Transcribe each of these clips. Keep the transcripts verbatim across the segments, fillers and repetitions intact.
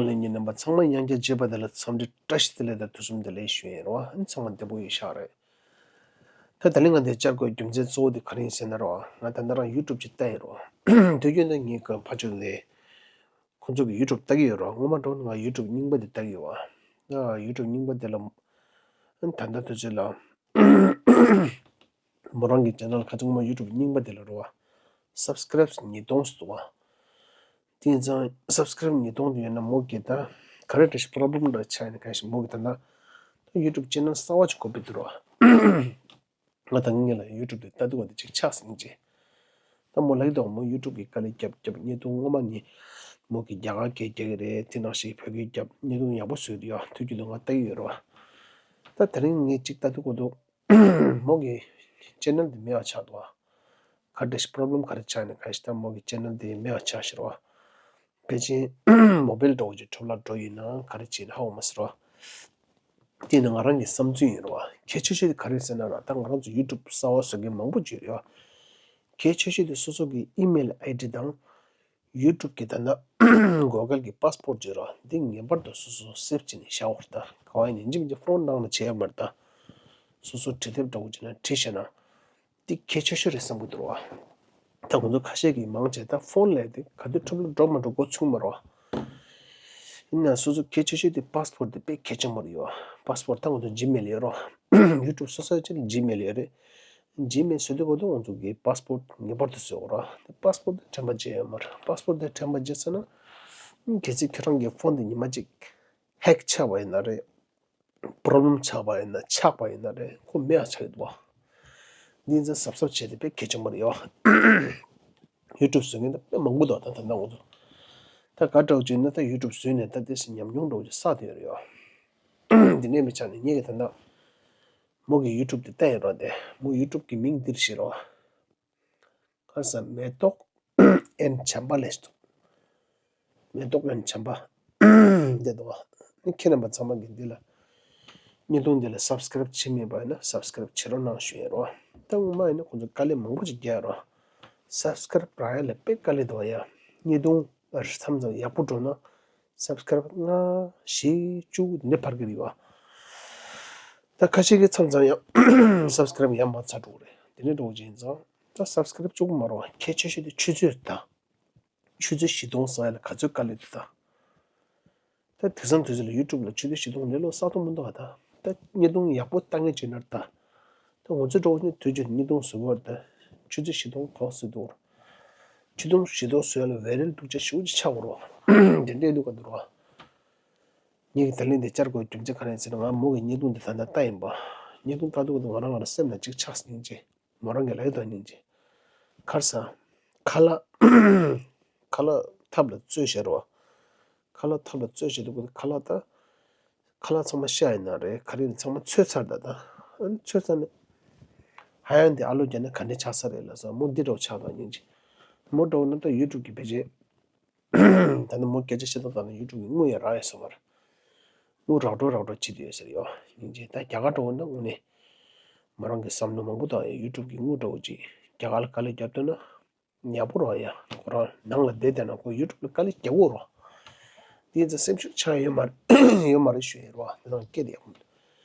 ལྷན་རྒྱས་རྣམ་པ་ཚང་མ་ཡང་བསྐྱར་མཇལ་བ་དེ་ལ་འཚམས་འདྲི་བཀྲ་ཤིས་བདེ་ལེགས་དང་དུས་གསུམ་བདེ་ལེགས་ཞུ་ཡིན་རོ། ཨ་ནི་ཚང་མ་བདེ་པོ་ཡོད་ཤག་རེད། ད་ད་ལན་ང་འདིར་བཅར་དགོས་རྒྱུ་མཚན་གཙོ་བོ་དེ་ག་རེ་ཡིན་ཟེར་ན་རོ། ང་ད་ལྟ་རང་ཡུ་ཊུབ་ཅིག་ལྟ་ཡིན་རོ། དུས་རྒྱུན་དུ་ངའི་ཕ་ཆོས་ལས་ཁོང་ཚོ་གི་ཡུ་ཊུབ་ལྟ་གི་ཡོད་རོ། སྔོན་མ་འགྲོ་ན་ང་ཡུ་ཊུབ་རྙིང་པ་དེ་ལྟ་གི་ཡོད་བ། ད་ཡུ་ཊུབ་རྙིང་པ་དེ་ལ་ཨ་ནི་ད་ལྟ་དུས་ཚོད་ལ། མོ་རང་གི་ཅེ་ནལ་ཁ་ཚང་མ་ཡུ་ཊུབ་རྙིང་པ་དེ་ལ་རོ་བ། སབ་སི་ཀེ་རེབ་ཉིས་སྟོང་ཙམ་འདུག་བ། དེ་ཡིན་ཙང་སབ་སི་ཀེ་རེབ་ཉིས་སྟོང་དེ་ཡོད་ན་མོ་གི་ད་ག་རེ་འདྲ་ཞིག་པོ་རོ་བྷི་ལེམ་འདྲ་ཆགས་ཡིན་ན་གང་ཞིག་མོ་གི་ད་ལྟ་ད་ཡུ་ཊུབ་ཅེ་ནལ་གསར་བ་ཅིག་དགོས་པའི་འདུག་རོ་བ། ང་ད་ངེད་ལ་ཡུ་ཊུབ་དེ་ལྟ་འདུག་བ་དེ་ཅིག་ཆགས་ཟིན་ཅེ། ད་མོ་ལབ་ཀྱི་འདུག་མོ་ཡུ་ཊུབ་གི་དཀའ་ལས་རྒྱབ་རྒྱབ་བརྙན་ཐུང་སྔོན་མ་ནི་མོ་གི་རྒྱ་གར་སྐད་རྒྱག་གི་རེད། དེ་ནང་བཞིན་བོད་སྐད་རྒྱབ་བརྙན་ཐུང་ཡག་པོ་བཟོས་འདུག་ཡ། དུས་རྒྱུན་དུ་ང་ལྟ་གི་ཡོད་རེད་བ། ད་དེ་རིང་ངས་ཅིག་ལྟ་འདུག་གོ་འདུག་མོ་གི་ཅེ་ནལ་དེ་མེད་པ་ཆགས་འདུག་བ། ག་འདྲ་ཞིག་པོ་རོ་བྷི་ལེམ་ག་རེ་ཆགས་ནས་ག་ཞིག་ད་མོ་གི་ཅེ་ནལ་དེ་མེད་པ་ཆགས་ཤག་རོ་བ། ཕལ་ཆེར་མོ་བྷལ་འདྲ་བོ་ཅིག་འཕྲོ་བརླག་འགྲོ་ཡིན་ན་ག་རེ་བྱེད་ན་ཧ་གོ་མ་སོང་རོ། དེ་ནི་ང་རང་གི་བསམ་ཚུལ་ཡིན་རོ། གལ་ཆེ་ཤོས་དེ་ག་རེ་ཟེར་ན་ར། ད་ང་རང་ཚོ་ཡུ་ཊུབ་གསར་བ་བཟོ་མཁན་མང་པོ་ཅིག་ཡོད་རེད་བ། གལ་ཆེ་ཤོས་དེ་སོ་སོ་གི་ཨི་མེལ་ཨའི་ཌི་དང་ཡུ་ཊུབ་གི་ད་ལྟ་གུ་གལ་གི་པཱ་སི་ཝར་ཌི་ཅིག་ཡོད་རེད་བ། འདི་ངེས་པར་དུ་སོ་སོ་སེབ་བྱས་ནས་བཞག་དགོས་རེད། ད་ག་བ་ཡིན་ནའི་ཡིན་གཅིག་མིན་གཅིག་ཕོན་ནང་ལ་བྱེད་ཡ་མ་རེད། ད་སོ་སོ་བྲིས་དེབ་འདྲ་བོ་བྱས་ན་བྲིས་བཞག་ན། འདི་གལ་ཆེ་ཤོས་རེད་བསམ་གྱི་འདུག་བ། ད་ཁོང་ཚོ་ཁ་ཤས་ཀྱིས་མང་ཆེ་ད་ཕོན་ལས་དེ་ག་དུས་འཕྲོ་བརླག་འགྲོ་མ་འགྲོ་མགོ་ཚོད་མ་རེད་བ། ཡིན་ན་སོ་སོ་གལ་ཆེ་ཤོས་དེ་པཱ་སི་ཝར་ཌི་དེ་དཔེ་གལ་ཆེན་པོ་རེད་ཡོད། པཱ་སི་ཝར་ཌི་ད་ཁོང་ཚོ་ཇི་མེལ་ཡོད་རེད་བ། ཡུ་ཊུབ་སོ་སོའི་ཆེད་ལ་ཇི་མེལ་ཡོད་རེད། ཇི་མེལ་བཟོས་དུས་གོ་དུས་ཁོང་ཚོ་གི་པཱ་སི་ཝར་ཌི་ངེས་པར་དུ་བཟོས་དགོས་རེད་བ། དེ་པཱ་སི་ཝར་ཌི་དེ་དྲན་པ་བརྗེད་ཡོད་མ་རེད། པཱ་སི་ཝར་ཌི་དེ་དྲན་པ་བརྗེད་ཚར་ན། གལ་སྲིད་ཁྱེད་རང་གི་ཕོན་དེ་ཉི་མ་གཅིག་ཧེག་ཆགས་པ་ཡིན་ན་རེད། པོ་རོ་བྷི་ལེམ་ཆགས་པ་ཡིན་ན་ཆགས་པ་ཡིན་ན་རེད། ཁོ་མེད་པ་ཆགས་ཀྱི་འདུག་བ། འདི་ཚོ་གཟབ་གཟབ་བྱས་ཏེ་དཔེ་གལ་ཆེན་པོ་རེད་ཡོད། ཡུ་ཊུབ་བཟོ་མཁན་ད་དཔེ་མང་པོ་འདུག་ད་ད་ལྟ་ང་ཚོ། ད་ག་འདྲ་བྱས་ན་ད་ཡུ་ཊུབ་བཟོས་ནས་ད་དེ་སྲིད་ཉམས་མྱོང་འདྲ་བོ་ཅིག་བསགས་བསྡད་ཡོད་རེད་ཡོད། འདི་ནས་མི་ཆགས་ནས་ངེད་ཀྱི་ད་ལྟ་མོ་གི་ཡུ་ཊུབ་དེ་བལྟས་ཡོད་རོགས་དེ། མོ་ཡུ་ཊུབ་གི་མིང་འདིར་བྱེད་རོགས། ག་རེ་ཟེར། མེ་ཏོག་ཨེན་བྱམས་པ་ལབ་འདུག་མེ་ཏོག་ཨེན་བྱམས་པ། འདི་འདུག་བ། ཁྱེད་རྣམ་པ་ཚང་མ་གིས་འདི་ལ་བརྙན་ཐུང་འདི་ལ་སབ་སི་ཀེ་རེབ་བྱས་མེད་པ་ཡིན་ན་སབ་སི་ཀེ་རེབ་བྱེད་རོགས་གནང་ཞུ་ཡིན་རོ། ད་སྔོན་མ་ཡིན་ན་ཁོང་ཚོ་དཀའ་ལས་མང་པོ་ཅིག་རྒྱག་རོ། སབ་སི་ཀེ་རེབ་རག་ཡ་ལ་དཔེ་དཀའ་ལས་འདུག་ཡ། བརྙན་ཐུང་མཚམས་མཚམས་ཡག་པོ་འགྲོ་ན་སབ་སི་ཀེ་རེབ་ལྔ་བཞི་བཅུ་འདི་འདྲ་འཕར་གི་རེད་བ། ད་ཁ་ཤས་ཀྱིས་མཚམས་མཚམས་ཡང་སབ་སི་ཀེ་རེབ་ཡར་མར་ཚར་འགྲོ་གི་རེད། དེ་འདྲ་འགྲོ་གི་ཡིན་ཙང་། ད་སབ་སི་ཀེ་རེབ་བཅུག་མ་རོགས། གལ་ཆེ་ཤོས་དེ་ཆུ་ཚོད་ད། ཆུ་ཚོད་བཞི་སྟོང་བཟོ་ཡ་ལ་ག་ཚོད་དཀའ་ལས་འདུག་ད། ད་དེང་སང་དུས་ཚོད་ལ་ཡུ་ཊུབ་ལ་ཆུ་ཚོད་བཞི་སྟོང་ལས་ལོ་བསགས་ཐུབ་མི་འདུག་ག་ད། ད་བརྙན་ཐུང་ཡག་པོ་ལྟ་མཁན་བྱས་ན་ད། ད་ང་ཚོ་འགྲོ་བ་ནི་དུས་རྒྱུན་བརྙན་ཐུང་བཟོ་བར་ད། ཆུ་ཚོད་བཞི་སྟོང་གང་བཟོས་འདུག་ཆུ་ཚོད་བཞི་སྟོང་བཟོ་ཡ་ལ་བེ་རིལ་སྡུག་ཅག་ཞེ་པོ་ཅིག་ཆགས་དགོས་རེད་བ། དེ་འདྲས་འདུག་ག་འདུག་ར། ངས་ད་ལན་འདི་བཅར་དགོས་རྒྱུ་མཚན་ག་རེ་ཡིན་ཟེར་ན། ང་མོ་གི་བརྙན་ཐུང་འདི་ད་ལྟ་ལྟ་ཡིན་པ། བརྙན་ཐུང་ལྟ་དུས་ང་རང་ང་རང་སེམས་ལ་ཅིག་ཆགས་སྙིང་རྗེ། མོ་རང་གི་ལབ་ཡ་དང་སྙིང་རྗེ། ག་རེ་ཟེར། ཁ་ལག་ཁ་ལག་ཐབ་ལ་བཙོས་བཞག་རོ། ཁ་ལག་ཐབ་ལ་བཙོས་བཞག་དུས་ཁ་ལག་ད། ཁ་ལག་ཚང་མ་ཤ་ཡིན་ན་རེད། ག་རེ་ཡིན་ཚང་མ་ཚོས་ཚར་ད་ད། ཨ་ནི་ཚོས་ཚར་ནས། ཧ་ཡང་འདི་ཨ་ལོ་བརྒྱབ་ན་ག་འདྲ་ཆགས་ས་རེད་ལབ་སོང་། མོ་འདི་འདྲ་བོ་ཆགས་དང་སྙིང་རྗེ། མོ་འདྲ་བོ་ན་ད་ཡུ་ཊུབ་གི་བེད་སྤྱད། ད་ནི་མོ་སྐད་ཆ་བཤད་སྟངས་དང་ནི་ཡུ་ཊུབ་གི་དངུལ་ཡང་རག་ཡོད་ས་མ་རེད། དངུལ་རག་འགྲོ་རག་འགྲོ་བྱེད་དུ་ཡོད་ཟེར་ཡོད། སྙིང་རྗེ། ད་རྒྱ་གར་འདྲ་བོ་ན་དངོས་གནས་མོ་རང་གི་བསམ་བློ་མང་པོ་དང་ཡུ་ཊུབ་གི་དངུལ་འདྲ་བོ་ཅིག་རྒྱ་གར་ལ་དཀའ་ལས་བརྒྱབ་ཐུབ་ན། ཉག་པོ་རོ་ཡ། ཁོ་རང་ནང་ལ་བསྡད་བསྡད་ན་ཁོ་ཡུ་ཊུབ་ལ་དཀའ་ལས་རྒྱག་གོ་རོ། དེ་ཚོ་སེམས་ཤུགས་ཆག་ཡོད་མ་རེད་ཡོད་མ་རེད་ཞུ་ཡིན་རོ། དེ་དང་སྐད་དེ་ཡག་པོ་མི་འདུག་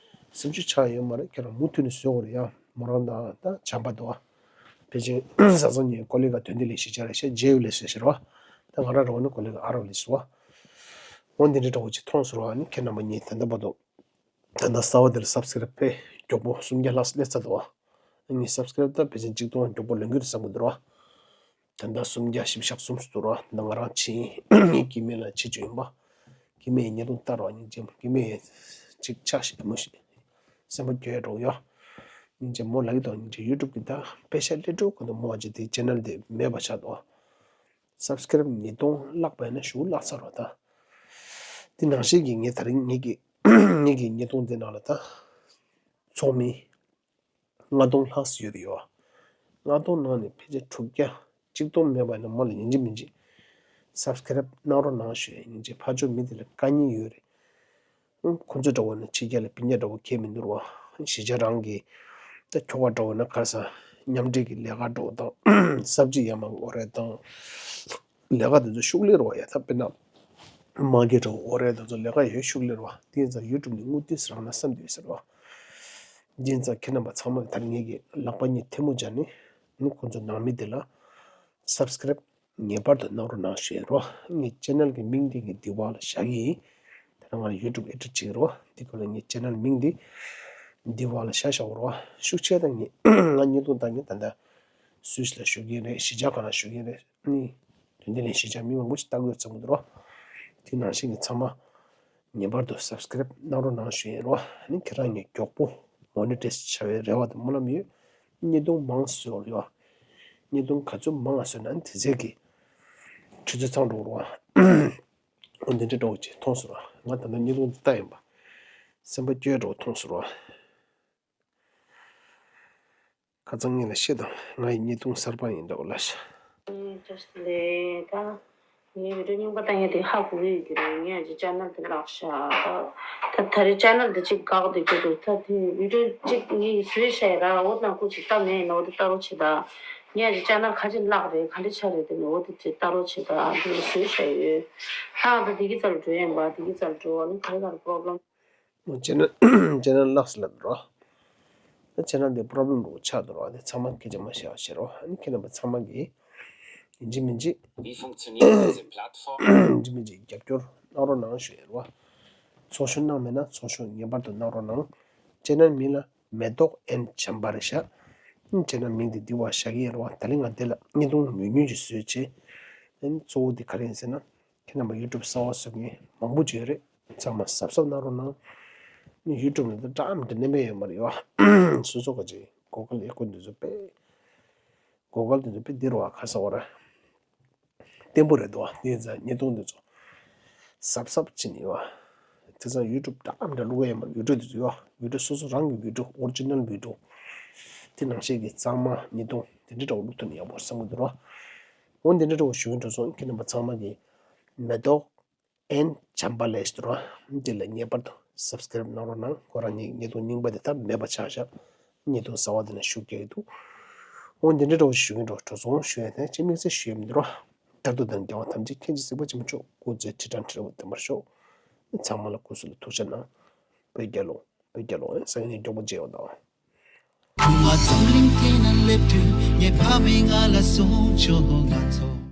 སེམས་ཤུགས་ཆག་ཡོད་མ་རེད། ཁྱེད་རང་མུ་མཐུད་ནས་བཟོ་དགོས་རེད་ཡ། མོ་རང་དང་ད་བྱམས་པ་འདུག་བ། ཕལ་ཆེར་བཟའ་ཚང་གཉིས་ཀོ་ལི་ག་དོན་ལྡན་ལས་གཞི་བྱ་རེད་ཤག་ཇེ་ཡུ་ལས་ཟེར་ཤག་རོ། ད་ང་རང་རོ་ནི་ཀོ་ལི་ག་ཨ་རོ་ལས་ཟེར་བ། འོ་འདི་འདྲ་འདྲ་བོ་ཅིག་མཐོང་སོང་རོ། ཨ་ནི་ཁྱེད་རྣམ་པ་གཉིས་ད་ལྟ་བར་དུ། ད་ལྟ་གསར་བ་འདིར་སབ་སི་ཀེ་རེབ་དཔེ་མགྱོགས་པོ་སུམ་བརྒྱ་ལྷག་སླེབས་ཚར་འདུག་བ། ངའི་སབ་སི་ཀེ་རེབ་ད་ཕལ་ཆེར་གཅིག་སྟོང་མགྱོགས་པོ་ལོན་གྱི་རེད་བསམ་གྱི་འདུག་ར། ད་ལྟ་སུམ་བརྒྱ་བཞི་བཅུ་ཞེ་གསུམ་ཙམ་འདུག་ར། ད་ང་རང་ཕྱིན་ངའི་སྐྱེ་དམན་ལ་ཕྱི་ཅོ་ཡིན་པ། སྐྱེ་དམན་ཡི་བརྙན་ཐུང་ལྟ་རོགས་སྙིང་རྗེ་མོ། སྐྱེ་དམན་ཡི་ཅིག་ཆ་ཞིག་མོ་ཞིག་སེམས་པ་སྐྱོ་ཡ་འགྲོ་ཡོད། སྙིང་རྗེ་མོ་ལབ་ཀྱི་འདུག་སྙིང་རྗེ། ཡུ་ཊུབ་གི་ད་པེ་ཤ་སླེབས་འགྲོ་གི་འདུག་མོ་བ་ཅིག་དེའི་ཅེ་ནལ་དེ་མེད་པ་ཆགས་འདུག་སབ་སི་ཀེ་རེབ་ཉིས་སྟོང་བརླག་པ་ཡིན་ན་ཞེ་པོ་བརླག་ཚར་རོ་ད། དེ་ནང་བཞིན་གྱི་ངས་ད་རིང་ངེད་ཀྱི་ངེད་ཀྱི་བརྙན་ཐུང་དེ་ནང་ལ་ད་ཚོགས་མི་ལྔ་སྟོང་ལྷག་ཙམ་ཡོད་རེད་ཡོད། ལྔ་སྟོང་ནང་ནས་ཕལ་ཆེར་དྲུག་བརྒྱ་གཅིག་སྟོང་མེད་པ་ཡིན་ན་མོ་ལ་ཡིན་གཅིག་མིན་གཅིག་སབ་སི་ཀེ་རེབ་གནང་རོགས་གནང་ཞུ་ཡ་ཡིན་གཅིག་ཕར་ཕྱོགས་མི་དེ་ལ་དཀའ་ངལ་ཡོད་རེད། ཁོང་ཚོ་འདྲ་བོ་ནི་ཕྱི་རྒྱལ་ལ་སྤུན་ཀྱག་འདྲ་བོ་གས་མི་འདུག་ར་བ། གཞིས་ཆགས་རང་གི་ད་ཁྱོ་ག་འདྲ་བོ་ན་ག་རེ་ཟ་མཉམ་འབྲེལ་གྱི་ལས་ཀ་འདྲ་བོ་དང་ས་བྱི་ཡ་མ་འོ་རེད་དང་། ལས་ཀ་དེ་ཚོ་ཤུགས་ལས་རོ་ཡ། ད་དཔེར་ན་ མ་གི་འགྲོ་འོ་རེད། དེ་ཚོ་ལས་ཀ་ཡོད་ཤུགས་ལེར་བ། དེ་ཡིན་ཙང་ཡུ་ཊུབ་ནི་དངུལ་ཏོག་ཙམ་རག་ན་བསམ་དུས་ཟེར་བ། དེ་ཡིན་ཙང་ཁྱེད་རྣམ་པ་ཚང་མ་གི་ད་ངེད་ཀྱི་ལག་པ་གཉིས་ཐལ་མོ་སྦྱར་ནས་ནི་ཁོང་ཚོ་ནང་མི་དེ་ལ་སབ་སི་ཀེ་རེབ་ངེས་པར་དུ་གནང་རོགས་གནང་ཞུ་ཡིན་རོ། ངའི་ཅེ་ནལ་གྱི་མིང་དེ་ངས་འདི་བ་ལ་བཞག་གི་ཡིན། དེ་ནས་ང་ལ་ཡུ་ཊུབ་ཨེ་ཌིཊ་བྱེད་ཀྱི་རོ། དེ་ཁོ་ལ་ངའི་ཅེ་ནལ་མིང་དེ་འདི་བ་ལ་བཞག་བཞག་རོ། ཤུགས་ཆེ་དང་ངས་ང་བརྙན་ཐུང་བཏང་མཁན་ད་ལྟ་སུད་སི་ལ་བཞུགས་མཁན་རེད། གཞིས་ཆགས་གང་ལ་བཞུགས་མཁན་རེད། ཨ་ནི་དོན་དེ་ནས་གཞིས་ཆགས་མི་མང་པོ་ཞིག་ལྟ་གི་ཡོད་ཚོད་མི་འདུག་རོ། དེ་ནང་བཞིན་གྱི་ཚང་མ་ངེས་པར་དུ་སབ་སི་ཀེ་རེབ་གནང་རོགས་གནང་ཞུ་ཡིན་རོ། ཨ་ནི་ཁྱེད་རང་ངས་མགྱོགས་པོ་མོ་ནི་ཊའི་ཛི་བྱ་བའི་རེ་བ་དང་སྨོན་ལམ་ཡོད། བརྙན་ཐུང་མང་བཟོ་རོགས་ཡོད། བརྙན་ཐུང་ག་ཚོད་མང་བ་བཟོས་ན་དེ་ཚད་ཀྱི་ཆུ་ཚོད་ཚང་འགྲོ་རོགས། འོ་འདི་འདྲ་འགྲོ་ཅིག་མཐོང་སོང་ར། ང་ད་ལྟ་བརྙན་ཐུང་འདི་ལྟ་ཡིན་པ། སེམས་པ་སྐྱོ་འགྲོ་མཐོང་སོང་ར། ཁ་སང་ངས་ལ་བཤད་དང་ང་ཡི་བརྙན་ཐུང་གསར་པ་ཡིན་འདྲ་བོ་ལ་ཤ། ཨེ་བཀྲ་ཤིས་བདེ་ལེགས། ད་ངའི་བི་ཌིའོ་རྙིང་པ་ལྟ་མཁན་དེ་ཧ་གོ་གི་ཡོད་ཀྱི་རེད། ངས་ཨ་ཅེ་ཅེ་ནལ་དེ་བརླག་ཤག་ད་ད་ད་རེས་ཅེ་ནལ་དེ་གཅིག་འགག་བསྡད་ཀྱི་འདུག་ད་དེ་བི་ཌིའོ་གཅིག་ངས་བཟོས་བཞག་ཡིན་ར། འོ་ནང་ཁུལ་གཅིག་ལྟ་མེད་ཡིན་ན་འོ་དེ་ལྟ་རོགས་བྱེད་ད། ངས་ཨ་ཅེ་ཅེ་ནལ་ཁ་ཅིག་བརླག་རེད། ག་འདྲ་ཆགས་རེད་དེ་ནི་འོ་དེ་གཅིག་ལྟ་རོགས་བྱེད་ད། དེ་བཟོས་བཞག་ཡོད། ད་ང་ཚོ་དེ་གི་རྩ་ལ་འགྲོ་ཡིན་པ། དེ་གི་རྩ་ལ་འགྲོ་བ་ནི་ག་རེ་ག་རེ་པོ་རོབ་ལེམ། ཅེ་ནལ་ཅེ་ནལ་བརླགས་སོང་ལབ་འདུག་རོ། ད་ཅེ་ནལ་འདི་པོ་རོབ་ལེམ་འདྲ་བོ་ཆགས་འདུག་རོ། འདི་ཚང་མ་སྐད་ཆ་མ་བཤད་པ་བྱེད་རོགས། ཨ་ནི་ཁྱེད་རྣམ་པ་ཚང་མ་གིས་ཡིན་གཅིག་མིན་གཅིག་Wie funktioniert diese Plattform? ཡིན་གཅིག་མིན་གཅིག་རྒྱབ་སྐྱོར་གནང་རོགས་གནང་ཞུ་ཡིན་རོ། ཚོགས་ཞུགས་གནང་མེད་ན་ཚོགས་ཞུགས་ངེས་པར་དུ་གནང་རོགས་གནང་། ཅེ་ནལ་མིང་ལ་མེ་ཏོག་ཨེན་བྱམས་པ་རེད་ཤག་ཨ་ནི་ཅེ་ནལ་མིང་འདི་འདི་བ་བཞག་གི་ཡིན་རོ། ད་ལན་ང་འདི་ལ་བརྙན་ཐུང་ཉུང་ཉུང་ཅིག་བཟོས་བྱས། ཨ་ནི་གཙོ་བོ་འདི་ག་རེ་ཡིན་ཟེར་ན། ཁྱེད་རྣམ་པ་ཡུ་ཊུབ་གསར་པ་བཟོ་མཁན་མང་པོ་ཅིག་ཡོད་རེད། ཚང་མ་གཟབ་གཟབ་གནང་རོགས་གནང་། ནི་ཡུ་ཊུབ་ལ་ད་འདྲ་མི་འདྲ་ནས་མེད་ཡོད་མ་རེད་ཡོད། སོ་སོ་ག་ཅིག་གོ་སྐལ་ཡག་པོ་འདི་ཚོ་དཔེ། གོ་སྐལ་འདི་ཚོ་དཔེ་འདི་རུ་བ་ཁ་ས་བ་ར། བརྟན་པོ་རེད་འདུག་བ། འདི་ཡིན་ཙང་བརྙན་ཐུང་འདི་ཚོ་གཟབ་གཟབ་བྱེད་ནི་ཡོད། དེ་ཙང་ཡུ་ཊུབ་འདྲ་མི་འདྲ་བླུག་གི་ཡོད་མ་རེད། ཡུ་ཊུབ་འདི་ཚོ་ཡོད། ཡུ་ཊུབ་སོ་སོ་རང་གི་བི་ཌིའོ་ཨོ་རི་ཇི་ནལ་བི་ཌིའོ་དེ་ནང་བཞིན་གྱི་གཙང་མ་བརྙན་ཐུང་དེ་འདྲ་འདྲ་བོ་བླུག་ཐུབ་ན་ཡག་པོ་བསམ་གྱི་འདུག་ར། འོ་འདི་འདྲ་འདྲ་བོ་ཞུ་གི་འགྲོ་སོང་། ཁྱེད་རྣམ་པ་ཚང་མ་གིས་མེ་ཏོག་ཨེན་བྱམས་པ་ལགས་ཞེས་དུ་ར། འདི་ལ་ངེས་པར་དུ་སབ་སི་ཀེ་རེབ་གནང་རོགས་གནང་། ཁོ་རང་ཉིད་ཉེ་དུ་རྙིང་པ་དེ་ད་མེད་པ་ཆགས་བཞག་ཉེ་དུ་གསར་བ་དེ་ན་ཤུགས་རྒྱག་གི་འདུག་འོ་འདི་འདྲ་འདྲ་བོ་ཞུ་གི་འགྲོ་གྲོགས་ཚོ། ཞུ་ཡ་དེ་ཅི་དམིགས་བསལ་ཞུ་ཡ་མི་འདུག་ར། མཐར་ཐུག་དང་རྒྱལ་བ་ཐམས་ཅད་མཁྱེན་ཅིང་གཟིགས་པ་ཆེན་པོ་མཆོག་སྐུ་ཚེ་ཁྲི་ཕྲག་ཁྲི་ལོ་བརྟན་པར་ཤོག་ཚང་མ་ལ་སྐུ་གཟུགས་ལ་ཐུགས་ཆེ་གནང་། བོད་རྒྱལ་ལོ། བོད་རྒྱལ་ལོ། སང་ཉིན་མགྱོགས་པོ་མཇལ་ཡོང་དང་། ཁུ་མ་འཛམ་གླིང་སྟེང་ན་སླེབས་དུས་ངའི་ཕ་མས་ང་ལ་གསུངས་བྱུང་། ང་ཚོ།